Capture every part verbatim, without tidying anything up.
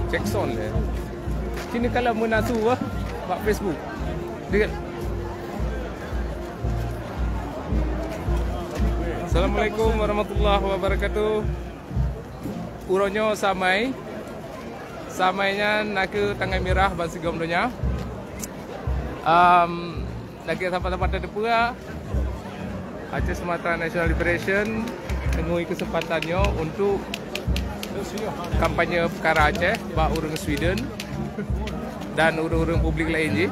Cek sound lé. Sini kalau meunasu bah, bak Facebook. Dia. Assalamualaikum warahmatullahi wabarakatuh. Uroe nyoe Samai. Samai nyan nakeuh tanggai mirah bansigom donya. Am, lagèe sapat-sapat teupeue, Aceh Sumatra National Liberation ngui keuseumpatan nyoe untuk kampanye peukara Aceh bak ureueng Sweden dan ureueng-ureueng publik laén jih.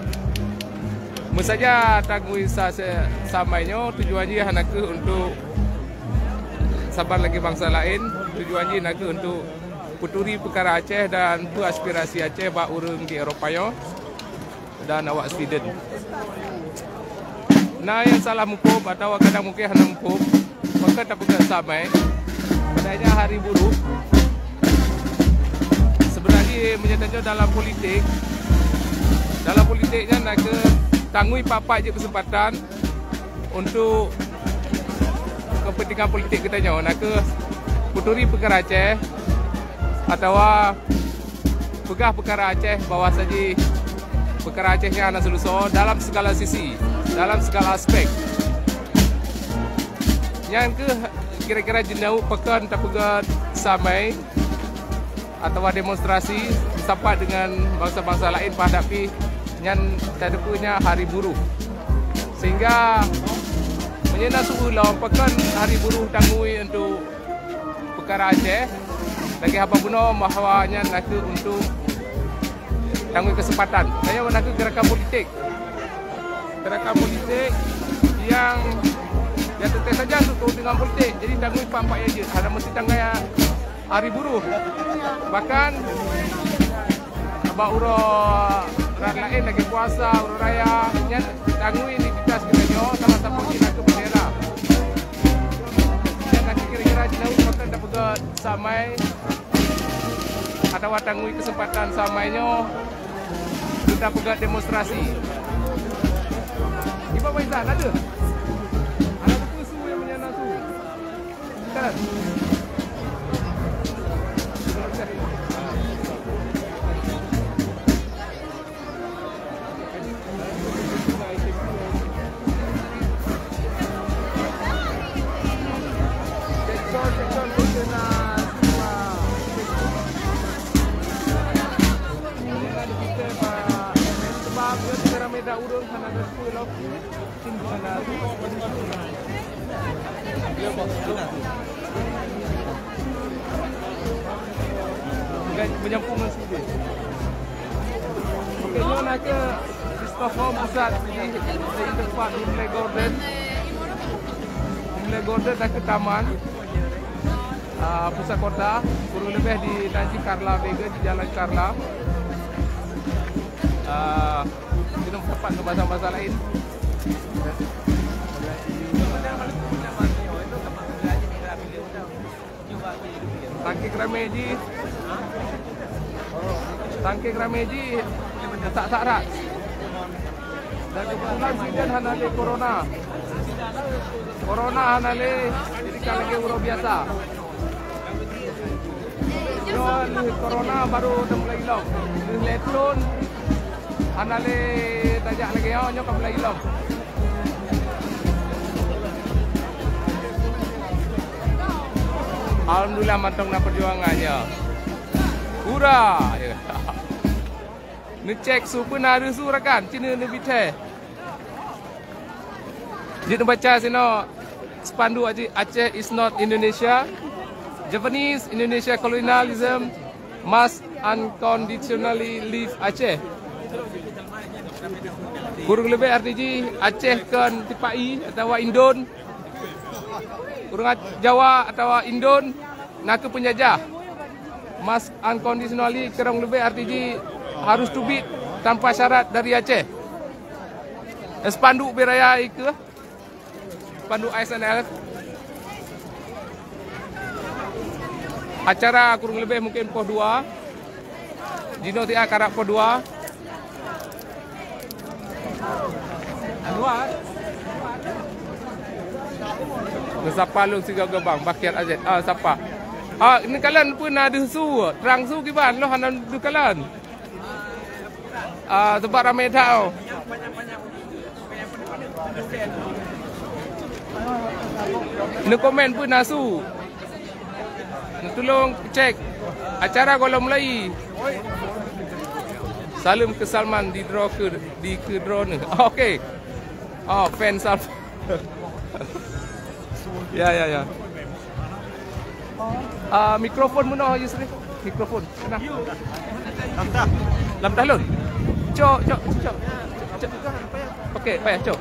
Meusaja tangui sa-, sa-, Samai nyoe tujuan jih hana kheueh untuk saban lagèe bansa laén, tujuan jih nakeuh untuk peuturi peukara Aceh dan peu aspirasi Aceh bak ureueng di Eropa nyoe dan awak Sweden. Na nyang salah muphom atawa kadang mungken hana muphom, pakon tapeugah Samai, padahai nyan hari buruh. Seubeunajih meunyoe tanyoe dalam politik, dalam politik nyan nakeuh tangui pat-pat jeuet keuseumpatan untuk kepentingan politik geutanyoe, nakeuh peuturi peukara Aceh atawa peugah peukara Aceh bahwa saji peukara Aceh nyan hana seuleusoe dalam segala sisi, dalam segala aspek. Nyan keuh kira-kira jinoe pakon tapeugah Samai atawa demonstrasi sapat dengan bansa-bansa laén padahai nyan tateupeue nyan hari buruh. Sehingga meunyoe na su lom pakon hari buruh tangui untuk peukara Aceh, lagèe haba bunoe bahwa nyan nakeuh untuk tangui keuseumpatan. Tanyoe nakeuh gerakan politik. Gerakan politik yang, yang teuntèe saja untuk keuntungan politik. Jadi tangui pat-pat nyang jeuet. Hana meusti tanggai hari buruh. Bahkan bak uroe raya laén lagèe puasa, uroe raya, nyan tangui identitas geutanyoe sama-sama jih nakeuh bendera. Nyan nakeuh kira-kira jinoe pakon tapeugah Samai atawa tangui keuseumpatan Samai nyoe untuk tapeugah demonstrasi. Ibu Faizah, ada? Ada buku su yang menyana su. Dan menyambung dengan sini. Okey, nyoe nakeuh di Stockholm pusat, di, di tempat di Humlegården. Humlegården nakeuh taman, ah, pusat kota, kurang lebih di, di Karlavägen, di Jalan Karla. Ah, Di tempat bahasa-bahasa lain. Saking ramé jih, saking ramé jih, tak, tak rat. Dan kebetulan Sweden hana lé corona. Corona hana lé, jadi ka lagèe uroe biasa. Nyoe lheueh corona baru teumulai ilong. Lheueh lhèe thôn hana lé tajak lagèe nyoe, nyoe ka mulai ilong. Alhamdulillah mantong na peujuangan nyoe. Hura! Neucek su peue na reusu rakan, cit neubi thèe. Jeuet neubaca sinoe spanduk Aceh, Aceh is not Indonesia. Japanese Indonesia colonialism must unconditionally leave Aceh. Kurang leubeh arti jih Aceh kon tipa-i atawa Indon. Ureuëng Jawa atawa Indon nakeuh peunjajah. Must unconditionally kurang leubeh arti jih harus teubiet tanpa syarat dari Aceh. Spanduk beu raya ikeue, spanduk I S N L. Acara kurang leubeh mungken poh dua. Jinoe tiep karab poh dua. Neusapa lôn sigoe-goe bang, Bakhtiar Azed. Ah, sapa. Ah, neukalon peue na deuh su, trang su kiban, lôn hana deuh kalon. Ah, sebab ramé that, oh. Neukomen peue na su. Neutulông cek acara gohlom mulai. Saleuem keu Salman di droe keu, di keu droeneuh. Oke. Oh, fan Salman. Ya, ya, ya. Ah, mikrofon meunoe, Yusri. Mikrofon. Keunoe. Lam tah. Lam tah lôn. Cok, cok, cok. Cok. Oke, payah, cok.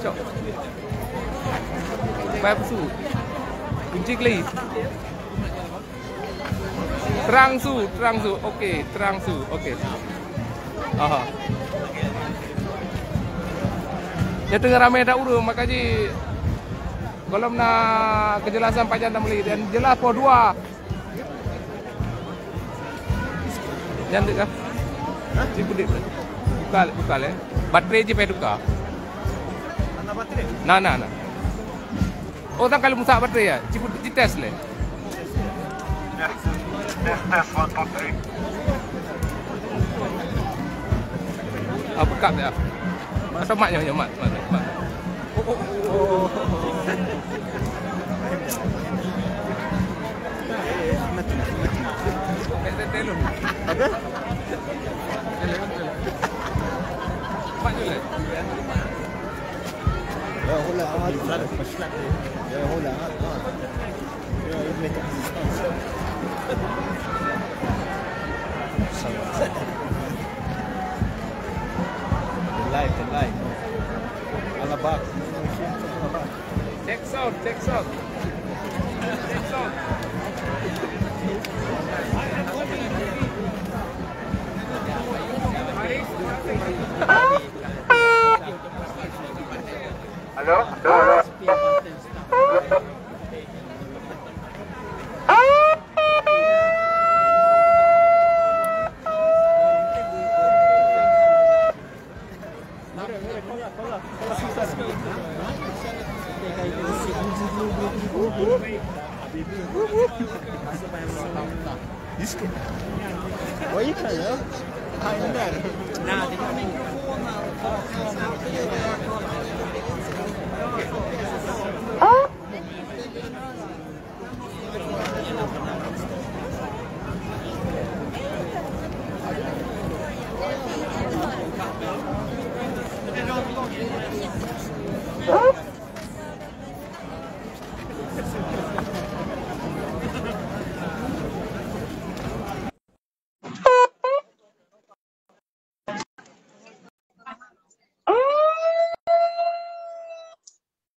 Cok. Payah pesu. Kunci keli. Trang su, trang su. Oke, trang su. Oke. Aha. Nyan teungoh ramé that ureueng, maka jih gohlom na keujelasan pajan dan meuli dan jeulaih poh dua. Nyan deuh kah? Hah? Cit peudik. Buka, buka lé. Baterai jih payah tuka. Mana baterai? Na, na, na. Oh, tang ka lheueh meusak baterai ya? Cit peudik, cit tes lé. Tes, tes, tes, one, two, three. Ah, buka ya. Atau mak nyoe, nyoe, mak, mak, mak. Oh, oh, oh, oh. Apa? Ya, hola, ah, ya, hola, ah, ah. Live, live. Alabak. Check sound, check sound. Check sound. Halo? Halo? Why you tell her? I know.